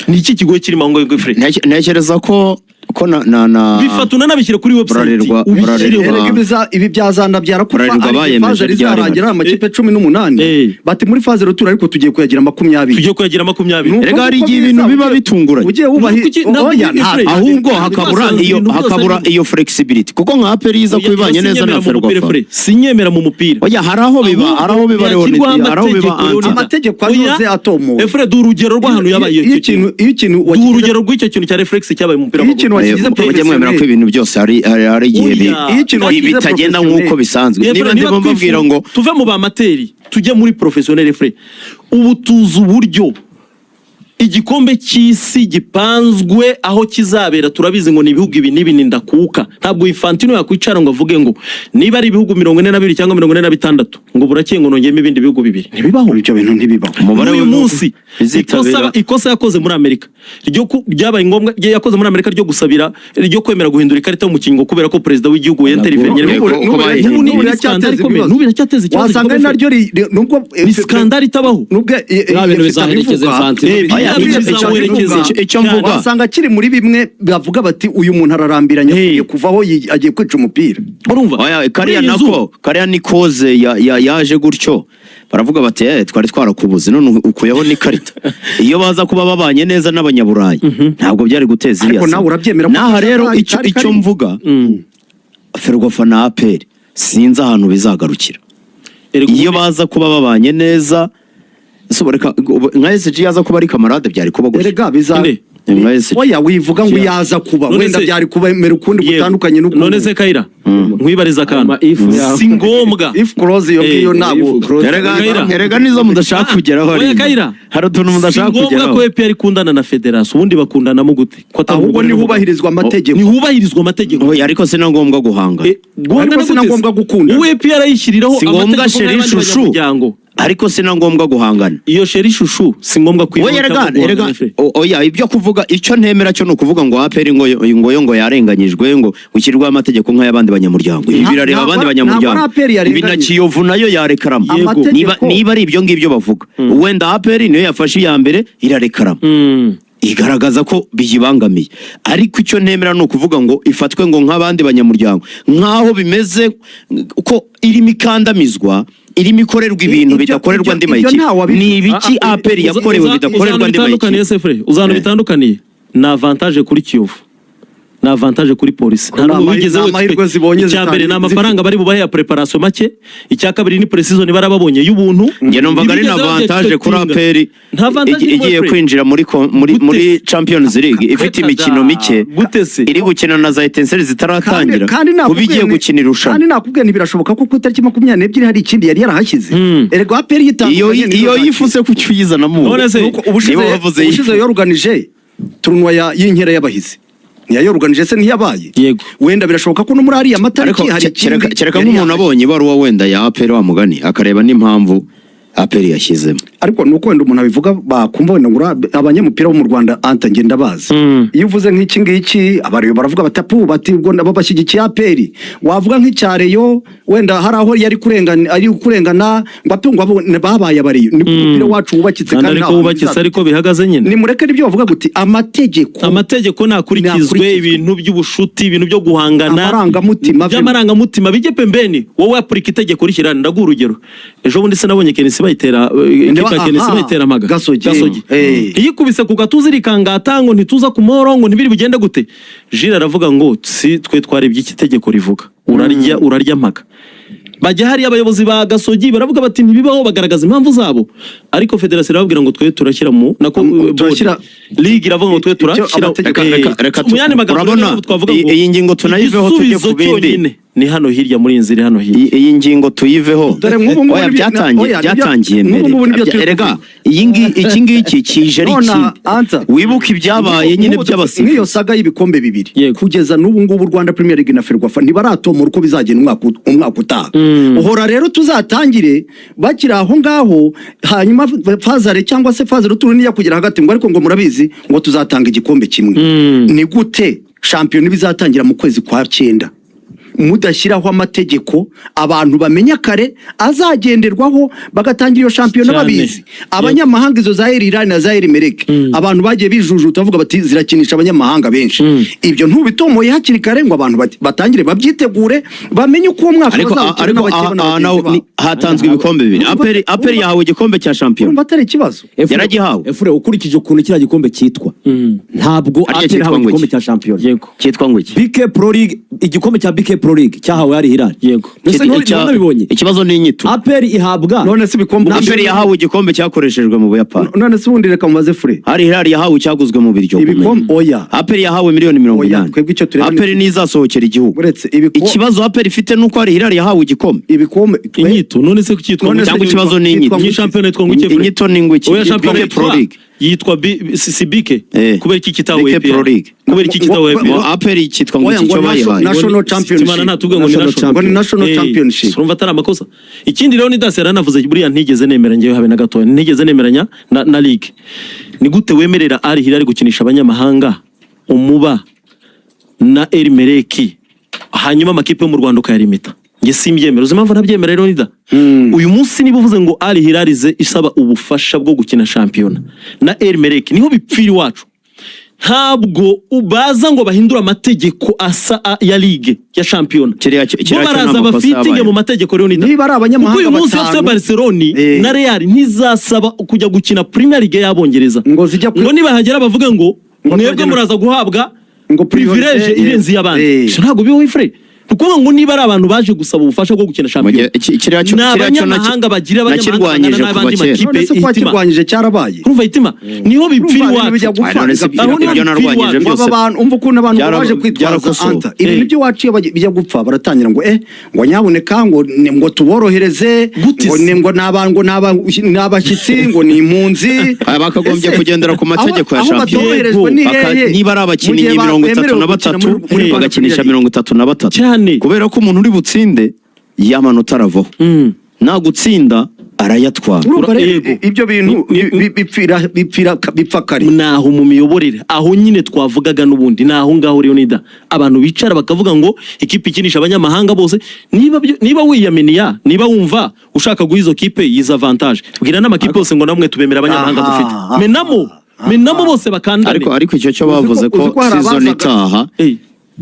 Ni iki kigoye kirimo aho ngaho, Efure? Ntekereza ko na Bifata unanabishyire kuri website, ubishyireho. Erega ibi byazanabyara ko Bralirwa ari bayemeje phase ryari? rizarangira ari amakipe 18. Bati muri phase retour, ariko tugiye kuyagira 20. Tugiye kuyagira 20. Nuko Erega hari uko igihe ibintu biza, biba bitunguranye. Ugiye wubahi Nuko ntabwo oya, Efure, ahubwo ntabwo hakabura basanze iyo ibintu byose hakabura ari- iyo flexibility, kuko nka APR iza Oya, kubibanye iyo neza na sinyemera mu mupira, Ferwafa. Efure. Sinyemera mu mupira. Oya, hari aho biba, hari aho biba, Ntiyashyirwaho Leonid, hari aho biba amategeko, Leonid. anti Amategeko Oya, anoze atomoye. Efure, duha urugero rw'ahantu yabaye iyo icyo kintu. ikintu iyo ikintu Duha urugero rw'icyo kintu cya reflex cyabaye mu mupira Iyo ikintu w'amaguru. wakigize Mujye mwemera ko professionnel. ibintu byose hari igihe Oya. Iyo ikintu wakigize bitagenda professionnel. nk'uko bisanzwe. Efure, Niba niba ndimo mbabwira ngo tuve mu ba amateur tujye muri professionnel, Efure. Ubu tuzi uburyo igikombe cy'isi gipanzwe, aho kizabera turabizi, ngo ni ibihugu ibi n'ibi, ni ndakuka. Ntabwo Infantino yakwicara ngo avuge ngo niba ari ibihugu 42 cyangwa 46, ngo burakeye ngo nongeyemo ibindi bihugu bibiri. Ntibibaho. Ibyo bintu ntibibaho. Umubare N'uyu w'ibihugu munsi bizitabira- ikosa yakoze muri Amerika ryo ryabaye ngombwa, ryo yakoze muri Amerika ryo gusabira, ryo kwemera guhindura ikarita y'umukinnyi ngo kubera ko perezida w'igihugu yenterivennye. Yego, N'ubu- uko n'ubu bayihinduye. n'ubu Ni iracyateza skandale ikomeye. ibibazo. N'ubu iracyateza ikibazo Wasanga ari gikomeye. naryo nubwo Ni skandale itabaho. Nubwo Biriya bintu bizaherekeza Infantino. Oya, Biriya bintu bizamuherekeza. icyo mvuga- wasanga kiri muri bimwe bavuga bati uyu muntu ararambiranye, akwiye kuvaho, agiye kwica umupira. Urumva? Oya, kariya Muri iyi nzu- nako kariya ni koze yaje gutyo, baravuga bati twari twarakubuze, none ukuyeho n'ikarita. Iyo baza kuba babanye neza n'abanyaburayi, ntabwo byari guteza iriya Ariko nawe saba. urabyemera ko N'aha rero kari icyo kari icyo kari. mvuga, Ferwafa na APR, sinzi ahantu bizagarukira. Erega Iyo ubundi- baza kuba babanye neza, so reka nka SG yaza kuba ari camarade, byari kuba gutya. Erega biza Inde? Nka SG. Oya, wivuga ngo yaza kuba, None wenda se- byari kubemera ukundi Yego. gutandukanye n'ukundi. None se Kayira, nkwibariza akantu. Ama if yawe. Si ngombwa. If clause iyo ngiyo Eh, ntabwo if clause. Erega Kayira. erega nizo mudashaka kugeraho. Oya, Hariya. Kayira. Hari utuntu mudashaka Si ngombwa kugeraho. ko APR ikundana na federasiyo. Ubundi bakundanamo gute ko atari Ahubwo umugore n'umugabo? ntihubahirizwa amategeko. Ntihubahirizwa amategeko. Oya, ariko si na ngombwa guhangana. Ngombwa Ariko na si na gute se? ngombwa gukundana. Uwo APR ayishyiriraho Si ngombwa amategeko chéri nk'ay'abandi chouchou. banyamuryango. Ariko si na ngombwa guhangana. Iyo chéri chouchou si ngombwa kwibaho Oya, cyangwa erega guhangana, erega Efure. oya, ibyo kuvuga, icyo ntemera cyo ni ukuvuga ngo APR ngo yo ngo yarenganyijwe, ngo ushyirwaho amategeko nk'ay'abandi banyamuryango. Ibi birareba Ntabwo abandi ntabwo banyamuryango. ari APR Ibi na yarenganyijwe. Kiyovu nayo yarekarama. Amategeko- Niba ari ibyo ngibyo bavuga, wenda APR niyo yafashe iya mbere irarekarama, igaragaza ko biyibangamiye. Ariko icyo ntemera ni ukuvuga ngo ifatwe ngo nk'abandi banyamuryango, nk'aho bimeze ko irimo ikandamizwa, irimo ikorerwa ibintu bidakorerwa andi Ibyo mayikipe. ntawe wabivuze. Ni ibiki APR yakorewe bidakorerwa Uza andi bitandukaniye mayikipe? se, Fure? Uza bitandukaniye? Ni avantage kuri Kiyovu, ni avantage kuri Polisi. Nta Ni n'umwe wigeze ni amahirwe zibonye Icya mbere ni zitari- amafaranga bari bubahe ya préparation make. Icya kabiri ni pre-season barababonye y'ubuntu. Njye numvaga ari na Ntibigeze avantage kuri babyexpectinga. APR Nta avantage irimo, igiye Fure. kwinjira muri Gute muri se? Champions League ifite Reka imikino da. mike, Gute se? iri gukina na za Etincelles zitaratangira, Kandi kuba nakubwiye igiye gukina irushanwa. Kandi nakubwiye nti birashoboka ko ku itariki 22 hari ikindi yari yarahashyize. Erega APR Iyo yitandukanye iyo yifuse kuki uyizanamo? None se- Nuko ubushize Niba wavuze ubushize yifu. yoruganije tournoi y'inkera y'abahizi, ntiyayoruganije se? Ntiyabaye? Yego. Wenda birashoboka ko no muri ariya matariki Ariko hari ikindi kereka yari nk'umuntu yahashyize. abonye ibaruwa wenda ya APR wa mugani, akareba n'impamvu APR yashyizemo. Ariko nuko wenda umuntu abivuga bakumva wenda ngo abanyamupira bo mu Rwanda anta ngenda bazi. Iyo uvuze nk'iki ngiki, abariyo baravuga bati apu, bati ubwo nabo bashyigikiye APR. Wavuga nk'icya Rayon, wenda hari aho yari kurengana, ari kurengana, ngo apu, ngo abo babaye abariyo. Ni umupira wacu wubakitse. Kandi Kandi ariko nta hantu wubakitse, bizaza. ariko bihagaze nyine. Nimureke n'ibyo bavuga guti amategeko Amategeko nakurikizwe. Nakurikizwe. Ibintu by'ubushuti, ibintu byo guhangana, Amarangamutima avemo. by'amarangamutima bijye pembeni. Wowe apurika itegeko rishyira. Ndaguha urugero: ejo bundi se nabonye KNC bayitera, ikipe ya KNC Aha, bayitera amaga Gasogi. Gasogi. Iyikubise ku gatuza irikangata ngo ntituza ku moro, ngo ntibiri bugende gute. Jire aravuga ngo si twe twarebye iki itegeko rivuga, urarya, urarya mpaga. Bajya hariya abayobozi ba Gasogi baravuga bati ntibibaho, bagaragaza impamvu zabo, ariko federasiyo irababwira ngo twe turashyira mu nako Turashyira- ligue iravuga ngo twe Icyo turashyira amategeko- Reka mu yandi magambo urabona, rero twavuga ngo iyi ngingo tunayiveho tujye ku igisubizo bindi. cyonyine ni hano hirya muri iyi nzira iri hano hirya. Iyi ngingo tuyiveho. Dore nk'ubu ngubu Oya, nibyo- byatangiye oya, nibyo- byatangiye nk'ubu mbere. ngubu nibyo turi Erega kuvuga. iyi ngi iki ngiki kije ari None, ikindi. Anta, Wibuke ibyabaye nyine by'abasifuzi. Nk'iyo saga y'ibikombe bibiri, Yego. kugeza n'ubu ngubu Rwanda Premier League na Ferwafa ntibaratomora uko bizagenda umwaka utaha. Uhora rero tuzatangire bakiri aho ngaho, hanyuma phase aller cyangwa se phase retour niya kugera hagati ngo ariko ngo murabizi ngo tuzatanga igikombe kimwe. Ni gute shampiyona bizatangira mu kwezi kwa cyenda mudashyiraho amategeko abantu bamenya kare azagenderwaho, bagatangira iyo shampiyona Cyane. babizi? Abanyamahanga, izo za Al Hilal na za Al Merrikh, abantu bagiye bijujuta bavuga bati zirakinisha abanyamahanga benshi. Ibyo ntubitomoye hakiri kare ngo abantu batangire babyitegure, bamenye uko uwo mwaka Ariko bazawukina ariko n'abakeba aha na naho bagenzi babo. hatanzwe ibikombe bibiri. APR yahawe igikombe cya shampiyona. Urumva atari ikibazo? Yaragihawe. Efure, ukurikije ukuntu kiriya gikombe cyitwa, ntabwo Harya APR cyitwa yahawe ngo igikombe iki? cya shampiyona. Yego. Cyitwa ngo iki? BK Pro League, igikombe cya BK Pro League cyahawe Al Hilal. Yego. Mbese ntiwanabibonye? Ikibazo ni inyito. APR ihabwa None se ibikombe APR yahawe igikombe cyakoreshejwe mu Buyapani. None se ubundi reka mubaze fure. Al Hilal yahawe icyaguzwe mu biryo. Ibikombe, oya. APR yahawe miliyoni mirongo Oya, inani. twebwe icyo tureba ni- APR ntizasohokera igihugu. Uretse Ikibazo APR ifite nuko Al Hilal yahawe igikombe. Ibikombe Inyito none se kucyitwa None se Cyangwa ikibazo ni inyito? cyitwa Iyi shampiyona yitwa ngo iki, Efure? Inyito ni ngo iki? Oya, shampiyona BK Pro yitwa League. Yitwa si BK. Kubera iki kitawe BK APR? Pro League. Kubera iki kitawe APR? Ngo APR cyitwa ngo Oya, iki ngo cyo bayihaye? National Championship. Simana ntatubwiye ngo ni National national. Ngo ni national championship. Urumva atari amakosa? Ikindi rero ni Dasi yaranavuze, buriya ntigeze nemera njyewe habe na gatoya, ntigeze nemeranya na ligue. Ni gute wemerera Al Hilal gukinisha abanyamahanga umuba na El Merreikh, hanyuma amakipe yo mu Rwanda ukayarimita? Njye simbyemera. Uzi impamvu ntabyemera rero, Nida? Uyu munsi niba uvuze ngo Al Hilal ize isaba ubufasha bwo gukina shampiyona na El Merreikh, niho bipfira iwacu. Ntabwo baza ngo bahindure amategeko asa ya ligue ya shampiyona. Kiriya Bo cyo ni baraza amakosa bafitinge yabaye. mu mategeko rero, Nida. Niba ari abanyamahanga Kuko uyu munsi batanu, FC Barcelona na Real ntizasaba kujya gukina Premier League y'Abongereza Ngo zijya ngo nibahagera bavuge ngo Ngo mwebwe turagenda- muraza guhabwa Ngo privilege priorité, irenze iy'abandi. Ibyo ntabwo bibaho, Ifre. Ni ukuvuga ngo niba ari abantu baje gusaba ubufasha bwo gukina shampiyona, Mu gihe- kiriya ni cyo abanyamahanga bagira abanyamahanga nakirwanyije bangana kuva n'abandi kera. makipe. None se Hitima. kwakirwanyije cyarabaye? Urumva hitima, niho bipfira Urumva ibintu bijya iwacu. gupfa, None se bigapfira. Aho niho ibyo bipfira narwanyije iwacu. byose Aba bantu, umva ukuntu abantu baje kwitwaza, byarakosowe. Anta, ibintu by'iwacu iyo bijya gupfa baratangira ngo ngo nyabuneka ngo ngo tuborohereze, Gute ngo se? ni ngo naba ngo naba ni abashyitsi, ngo ni impunzi. Aya bakagombye Ese, kugendera ku mategeko ya aho shampiyona. batoroherejwe ni hehe? Niba ari Mu abakinnyi gihe mirongo itatu bemerewe na gukina batatu, muri Rwanda bagakinisha Premier League. 33. Cyane. Kubera ko umuntu uri butsinde y'amanota aravaho, nagutsinda arayatwara. Urumva rero, Yego. ibyo bintu bipfira bipfira bipfa kare. Naho mu miyoborere, aho nyine twavugaga n'ubundi, ni aho ngaho Leonida, abantu bicara bakavuga ngo ikipe ikinisha abanyamahanga bose. Niba niba wiyaminiya, niba wumva ushaka guha izo kipe yiza avantage, bwira n'amakipe yose ngo namwe tubemera abanyamahanga dufite, menamo menamo bose bakandane. Ariko icyo cyo bavuze Uzi ko ko hari season abazaga- itaha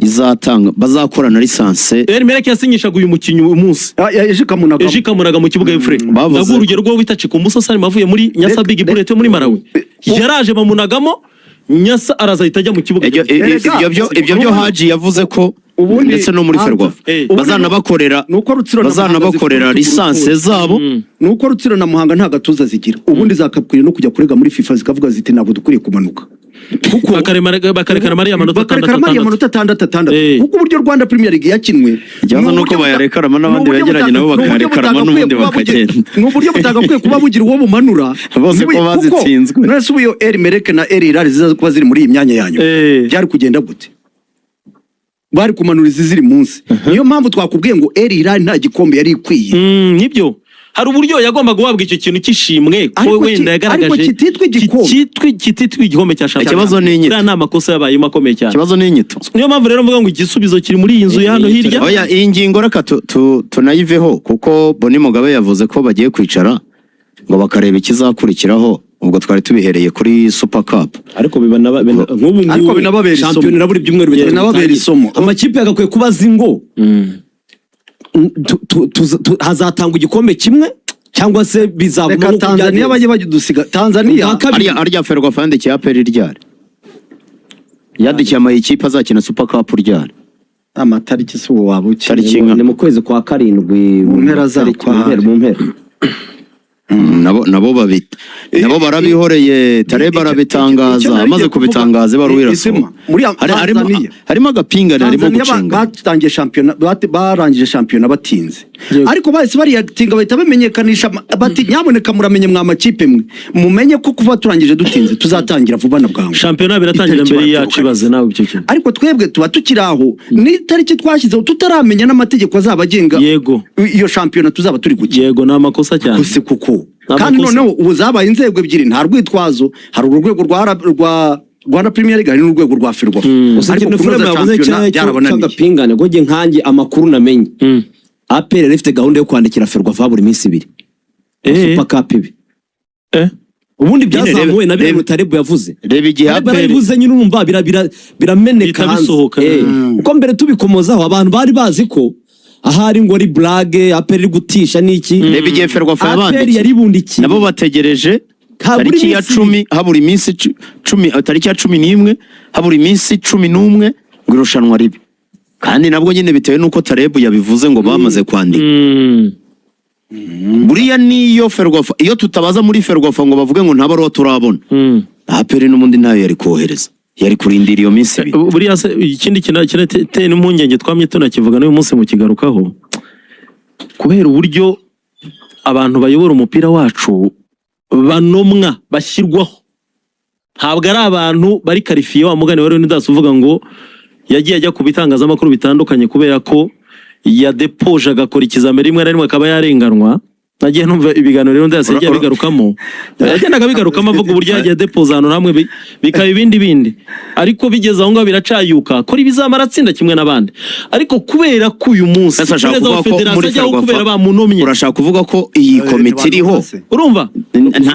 izatanga bazakorana licence. El Merreikh yasinyishaga uyu mukinnyi uyu munsi. Ah, ejo ikamunagamo. Ejo ikamunaga mu kibuga. Efure, Bavuze ndaguha urugero rw'uwo bita Chikumbuso Salim avuye muri Nyasa Big Bullet yo muri Malawi, yaraje bamunagamo, Nyasa araza ahita ajya mu kibuga. Erega, Ibyo byo Haji yavuze ko Ubundi- ndetse no muri Anta, Ferwafa bazanabakorera Nuko Rutsiro na Muhanga bazanabakorera zifite licence urukundo. zabo. Nuko Rutsiro na Muhanga nta gatuza zigira, ubundi zakakwiriye no kujya kurega muri FIFA, zikavuga ziti ntabwo dukwiriye kumanuka, kuko Bakarekana mariya amanota bakarekana atandatu mariya atandatu. Amanota atandatu atandatu. Kuko uburyo Rwanda Premier League yakinwe Ikibazo ni ni uko uburyo bayarekaramo n'abandi ni uburyo begeranye nabo butagakwiye bakayarekaramo n'ubundi bakagenda. Ni uburyo butagakwiye kuba bugira uwo bumanura. Bose ko bazitsinzwe. None se ubu iyo El Merreikh na El Hilal ziza kuba ziri muri iyi myanya yanyu, byari kugenda gute? Bari kumanura izi ziri munsi. Niyo mpamvu twakubwiye ngo El Hilal nta gikombe yari ikwiye. Nibyo, hari uburyo yagomba guhabwa icyo kintu cy'ishimwe ko Ariko wenda yagaragaje ariko kititwa igikombe. Kititwa igikombe cya shampiyona. Ikibazo ni inyito. Buriya ni amakosa yabayemo akomeye cyane. Ikibazo ni inyito. Niyo mpamvu rero mvuga ngo igisubizo kiri muri iyi nzu ya hano hirya. Oya, iyi ngingo reka tunayiveho kuko Boni Mugabe yavuze ko bagiye kwicara ngo bakareba ikizakurikiraho. Ubwo twari tubihereye kuri Super Cup. Ariko biba nk'ubu Ariko ngubu binababera isomo. shampiyona irabura ibyumweru 3 Binababera bitangiye. isomo. Amakipe yagakwiye kuba azi ngo hazatangwa igikombe kimwe cyangwa se bizaguma Reka nk'uko Tanzania byagenze. bajye badusiga Tanzania. Ubwa kabiri. Arya Ferwafa yandikiye APR ryari? Yandikiye amayikipe azakina Super Cup ryari? Amatariki si uwo waba ukiri. Tariki nka Ni mu kwezi kwa karindwi. Mu mpera zako mu mpera ahari. Mu mpera. Nabo babita nabo barabihoreye. Tareba arabitangaza. Icyo nari Amaze ngiye kuvuga, kubitangaza, ibaruwa Isima, irasohoka. muri Harimo Tanzania. harimo agapingane, harimo Tanzania gucenga. batangiye shampiyona, barangije shampiyona batinze, Yego. ariko bahise bariyatinga, bahita bamenyekanisha bati: "Nyamuneka muramenye mwa makipe mwe, mumenye ko kuva turangije dutinze tuzatangira vuba na bwangu." Shampiyona biratangira Itariki mbere yacu. barabyuka. Ibaze nawe icyo kintu. Ariko twebwe tuba tukiri aho n'itariki twashyizeho, tutaramenya n'amategeko azaba agenga iyo shampiyona tuzaba turi gukina. Yego, ni amakosa cyane. Gusa kuko Ni kandi amakosa. noneho ubu zabaye inzego ebyiri, nta rwitwazo. Hari urwego rwa Rwanda Premier League, hari n'urwego rwa Ferwafa. Gusa Ariko ikintu kunoza Fulham yavuze shampiyona byarabananiye. cy'agapingane, ngo njye nkanjye amakuru namenye, APR yari ifite gahunda yo kwandikira Ferwafa buri minsi 2, Super Cup ibi. Ubundi byazamuwe na biriya Tarebu yavuze. Reba igihe Tarebu APR yarabivuze nyine, urumva birameneka Bihita hanze. bisohoka. Kuko mbere tubikomozaho, abantu bari bazi ko ahari ngo ari blague, APR iri gutisha n'iki. Reba igihe Ferwafa APR yabandikiye. yaribundikiye. Nabo bategereje Habura tariki ya iminsi 10, habura iminsi 10, tariki ya 11, habura iminsi 11 ngo irushanwa ribe. Kandi nabwo nyine bitewe n'uko Tarebu yabivuze ngo bamaze kwandika. Buriya niyo Ferwafa, iyo tutabaza muri Ferwafa ngo bavuge ngo nta baruwa turabona, APR n'ubundi ntayo yari kohereza, yari kurindira iyo minsi 2. Buriya se ikindi kintu kinateye n'impungenge, twamye tunakivuga, n'uyu munsi mukigarukaho, kubera uburyo abantu bayobora umupira wacu banomwa, bashyirwaho, ntabwo ari abantu bari qualifié. Wa mugani wa Leonidas uvuga ngo yagiye ajya ku bitangazamakuru bitandukanye kubera ko yadepoje, agakora ikizami rimwe na rimwe akaba yarenganwa. Nagiye numva ibiganiro Leonidas yagiye abigarukamo, yagendaga abigarukamo avuga uburyo yagiye adepoza ahantu hamwe bikaba ibindi bindi, ariko bigeze aho ngaho biracayuka, akora ibizamara, atsinda kimwe n'abandi. Ariko kubera ko uyu munsi Ese ashaka perezida wa kuvuga ko federasiyo muri ajyaho Ferwafa kubera bamunomye. Urashaka kuvuga ko iyi komite iriho Urumva?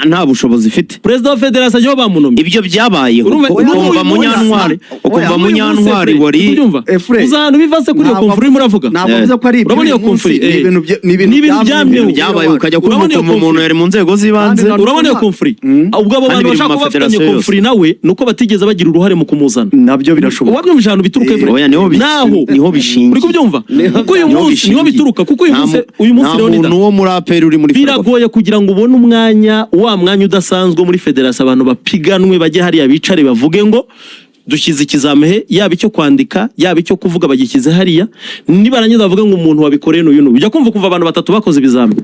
nta bushobozi ifite? Perezida wa federasiyo ajyaho bamunomye. Ibyo byabayeho. Urumva? Ukumva Uyu munsi- Munyantwari, ukumva Oya, Munyantwari wari Ubyumva? Efure. Uzi ahantu biva se kuri iyo Ntabwo conflit urimo uravuga? Ntabwo avuze ko ari Urabona iyo iby'uyu munsi, conflit, ni ibintu ni ibintu Ni ibintu byamyeho. byamyeho. Byabaye, ukajya kumva Urabona iyo ukumva umuntu conflit? yari mu nzego z'ibanze. Kandi Urabona iyo conflit? Ubwo abo Kandi bantu biri mu bashaka kuba bafitanye mafederasiyo yose. conflit nawe, ni uko batigeze bagira uruhare mu kumuzana. Nabyo birashoboka. Wabyumvise ahantu bituruka, Efure? Oya, niho Naho niho bishingiye. Uri kubyumva? Kuko uyu Niho munsi niho bishingiye. bituruka, kuko uyu Nta munsi, uyu munsi nta Leonidas, muntu wo muri APR uri muri Ferwafa. biragoye kugira ngo ubone umwanya, wa mwanya udasanzwe muri federasiyo, abantu bapiganwe, bajye hariya bicare bavuge ngo dushyize ikizamehe, yaba icyo kwandika, yaba icyo kuvuga, bagishyize hariya, nibarangiza bavuge ngo umuntu wabikoreye n'uyu n'uyu. Ujya kumva ukumva abantu batatu bakoze ibizami.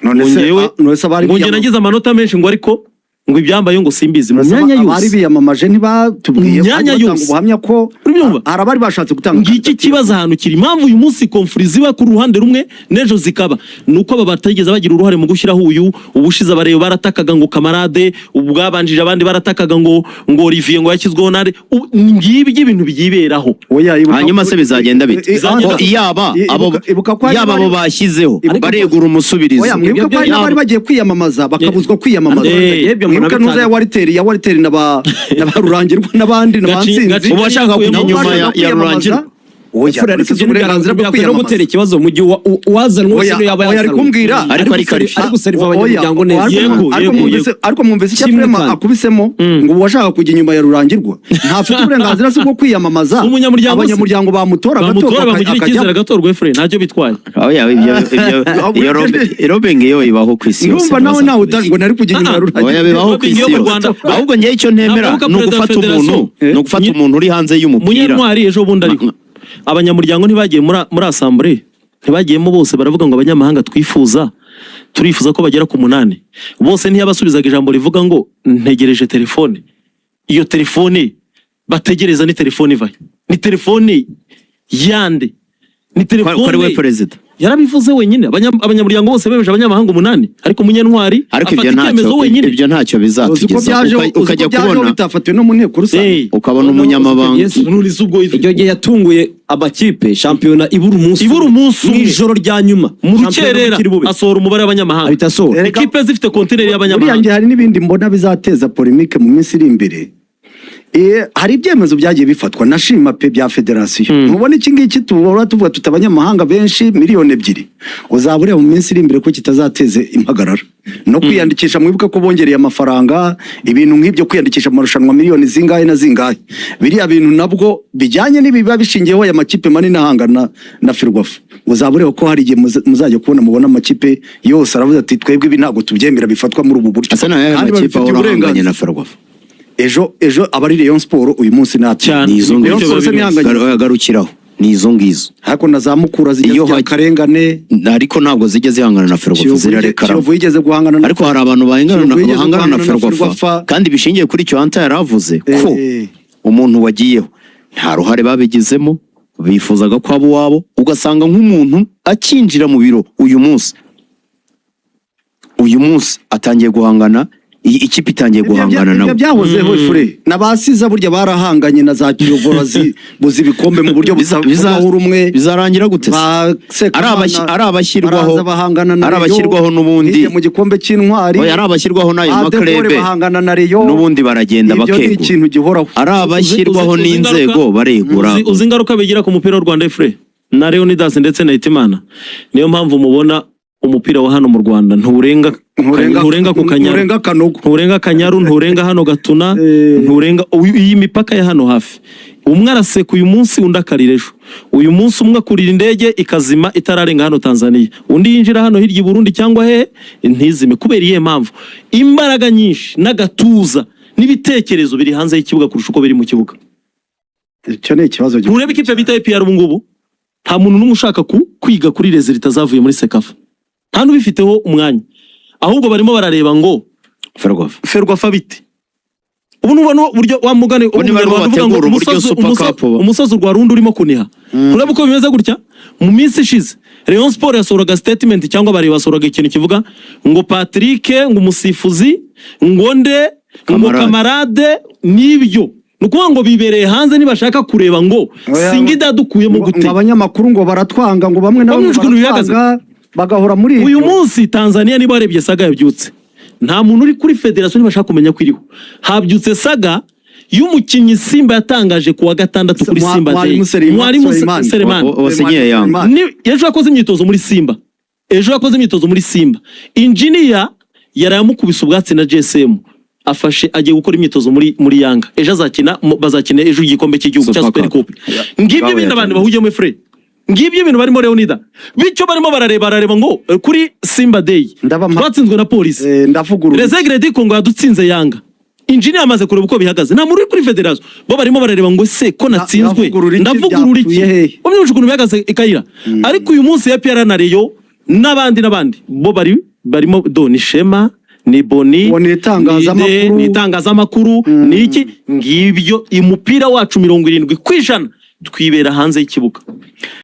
None se Ngo none se abari ngo njye nagize amanota menshi, ngo ariko ngo ibyambaye ngo simbizi mu none se myanya abari yose. biyamamaje ntibatubwiye Mu myanya bagiye batanga yose. ubuhamya ko Urabyumva? hari abari bashatse gutanga Ngiki kibazo ahantu kiri. Impamvu uyu munsi conflit ziba ku ruhande rumwe n'ejo zikaba, ni uko aba batigeze bagira uruhare mu gushyiraho uyu. Ubushize abareba baratakaga ngo Kamarade, ubwabanjije abandi baratakaga ngo Olivier ngo yashyizweho nande. Ngibyo ibintu byiberaho. Oya, Hanyuma se bizagenda bite? Bizagenda Ko yaba abo ibuka ko hari yaba abo bashyizeho baregura umusubirizo. Oya, mwibuke ko hari n'abari bagiye kwiyamamaza bakabuzwa kwiyamamaza. Ibyo Mwibuke mbona nuza ya bitanga- Wariteri, ya Wariteri na ba Rurangirwa n'abandi na ba Nsinzi. Ubu ashaka kujya Nabo inyuma bashaka ya kwiyamamaza. Rurangirwa. Oya, Efure, ariko uretse ibyo uburenganzira bwo ntibyakwiriye no gutera kwiyamamaza. ikibazo mu gihe uwazanwe wese Oya, niyo yaba oya, ari yazanwe. kumbwira. Ariko ari qualifié. Ari guseriva Oya, abanyamuryango neza. ariko Yego, ariko yego, mwumvise- yego. Ariko mwumvise icyo Kimwe Frema kandi. akubisemo, ngo uwashaka kujya inyuma ya Rurangirwa ntafite uburenganzira se bwo kwiyamamaza? Umunyamuryango se. Abanyamuryango bamutora, Bamutora, agatorwa, bamugira akajya. icyizere, agatorwa. Efure, ntacyo bitwaye. Oya, ibyo iyo lobbying yo ibaho ku isi yose. Ndumva nawe nawe ngo nari kujya inyuma ya Ah, ah. Rurangirwa. Oya, bibaho ku Lobbying isi yo mu yose. Rwanda. Ahubwo njyewe icyo ntemera Ntabwo ni perezida wa ugufata umuntu, federasiyo. ni ugufata umuntu uri hanze y'umupira. Munyantwari ejo bundi, ariko abanyamuryango ntibagiye muri assemblée, ntibagiyemo bose, baravuga ngo abanyamahanga twifuza, turifuza ko bagera ku munani. Bose ntiyabasubizaga ijambo rivuga ngo ntegereje telefone. Iyo telefone bategereza ni telefone ivahe? Ni telefone yande? Ni Ko ari we telefone perezida. Yarabivuze wenyine. Abanyamuryango bose bemeje abanyamahanga umunani, ariko Munyantwari Ariko afata ibyo icyemezo ntacyo wenyine. Ibyo ntacyo Uzi ko bizatugeza. byaje uzi ko Ukajya byajeho kubona bitafatiwe no mu nteko rusange. Ukabona umunyamabanga. Yes. Nuriza ubwo Icyo gihe yatunguye amakipe, shampiyona ibura umunsi Ibura umwe. umunsi Mu umwe. ijoro rya nyuma Mu shampiyona rukerera bukiri bube. asohora umubare w'abanyamahanga. Ahita asohora. Erega- Ikipe zifite kontineri Buriya y'abanyamahanga. njye hari n'ibindi mbona bizateza polémique mu minsi iri imbere. Hari ibyemezo byagiye bifatwa, nashima pe, bya federasiyo. Ntubona iki ngiki tubora tuvuga tuti abanyamahanga benshi 2 miliyoni, uzaba ureba mu minsi iri imbere ko kitazateze impagarara no kwiyandikisha. Mwibuke ko bongereye amafaranga, ibintu nk'ibyo, kwiyandikisha mu marushanwa miliyoni zingahe na zingahe. Biriya bintu nabwo bijyanye n'ibiba bishingiyeho aya makipe manini ahangana na Ferwafa. Uzaba ureba ko hari igihe muzajya kubona, mubona amakipe yose aravuze ati: "Twebwe ibi ntabwo tubyemera bifatwa muri ubu buryo." Asa n'aya Kandi makipe babifitiye ahora ahanganye uburenganzira. na Ferwafa. Ejo aba ari Rayon Sport, uyu munsi natwe. Cyane. Ni izo Rayon ngizo. Sport se ntihanganye? Garukiraho, ni izo ngizo. Ariko na za Mukura zijya Iyo zijya akarengane. Ariko ntabwo zijya zihangana na Ferwafa, Kiyovu zirarekara. Kiyovu yigeze guhangana na Ariko hari abantu bahangana Kiyovu yigeze bahangana na guhangana na Ferwafa, Ferwafa. kandi bishingiye kuri icyo Anta yaravuze ko umuntu wagiyeho nta ruhare babigizemo, bifuzaga ko aba uwabo, ugasanga nk'umuntu akinjira mu biro uyu munsi atangiye guhangana, iyi ikipe itangiye guhangana Ibyo nawe. byahozeho fure, na ba Siza burya barahanganye na za Kiyovu, buza ibikombe mu buryo butavugaho rumwe. Bizarangira gute se? Ba Sekamana Ari abashyirwaho, baraza bahangana na ari Rayon, abashyirwaho n'ubundi. hirya mu gikombe cy'intwari. Oya, ari abashyirwaho n'ayo Ba De Gaulle maklebe bahangana na Rayon. N'ubundi baragenda Ibyo ni bakegura. ikintu gihoraho. Ari abashyirwaho Uzi n'inzego baregura. Uzi ingaruka bigira ku mupira w'u Rwanda, Efure na Leonidas ndetse na Hitimana? Niyo mpamvu mubona umupira wa hano mu Rwanda nturenga nturenga ku Kanyaru. Nturenga Kanogo. Nturenga Kanyaru, nturenga hano Gatuna, nturenga iyi mipaka ya hano hafi. Umwe araseka uyu munsi, undi akarira ejo. Uyu munsi umwe akurira indege ikazima itararenga hano Tanzania, undi yinjira hano hirya i Burundi cyangwa hehe ntizime. Kubera iyihe mpamvu? Imbaraga nyinshi n'agatuza n'ibitekerezo biri hanze y'ikibuga kurusha uko biri mu kibuga. Icyo ni ikibazo gikomeye. Nturebe ikipe bita APR ubu ngubu, nta muntu n'umwe ushaka kwiga kuri résultats zavuye muri CECAFA, nta n'ubifiteho umwanya, ahubwo barimo barareba ngo Ferwafa. Ferwafa bite? Ubu nubona uburyo wa mugani Ubu niba barimo Umunyarwanda uvuga ngo bategura uburyo Super Cup umusozi urwa rundi urimo kuniha. Urebe uko bimeze gutya. Mu minsi ishize Rayon Sport yasohoraga statement, cyangwa bari basohoraga ikintu kivuga ngo Patrick, ngo umusifuzi, ngo nde, ngo Kamarade. Kamarade. Nibyo, ni ukuvuga ngo bibereye hanze, ntibashaka kureba ngo Oya, Singida dukuyemo ngo gute. Ngo abanyamakuru ngo baratwanga, ngo bamwe na bamwe Bamwe ukuntu bihagaze. baratwanga, bagahora muri Uyu ibyo. munsi Tanzania, niba warebye saga yabyutse, nta muntu uri kuri federasiyo, ntibashaka kumenya ko iriho. Habyutse saga y'umukinnyi Simba yatangaje ku wa gatandatu kuri Simba Day. Mwalimu Mwalimu Selemani. Selemani. Wasinyiye Yanga. Ejo yakoze imyitozo muri Simba, ejo yakoze imyitozo muri Simba. Injiniya yarayamukubise ubwatsi na GSM, afashe agiye gukora imyitozo muri Yanga. Ejo azakina bazakina ejo igikombe cy'igihugu cya Super Super Cup. Cup. Ngibyo Bawe ibintu abantu yatangiye. bahugiyemo, Efure. Ngibyo ibintu barimo, Leonida. Bityo barimo barareba ngo kuri Simba Day twatsinzwe na Polisi. Ndavugurura. Les Aigles du Congo yadutsinze Yanga. Injiniya amaze kureba uko bihagaze, nta muntu uri kuri federasiyo. Bo barimo barareba ngo se ko natsinzwe Ndavugurura iki, ndavugurura iki? byapfuye hehe? Umenya ukuntu bihagaze ikayira. Ariko uyu munsi ya APR na Rayon n'abandi n'abandi, bo bari barimo do ni Shema, ni Boni, Ngo ni itangazamakuru. ni Ide, ni itangazamakuru, ni iki ngibyo. Umupira wacu 70% twibera hanze y'ikibuga.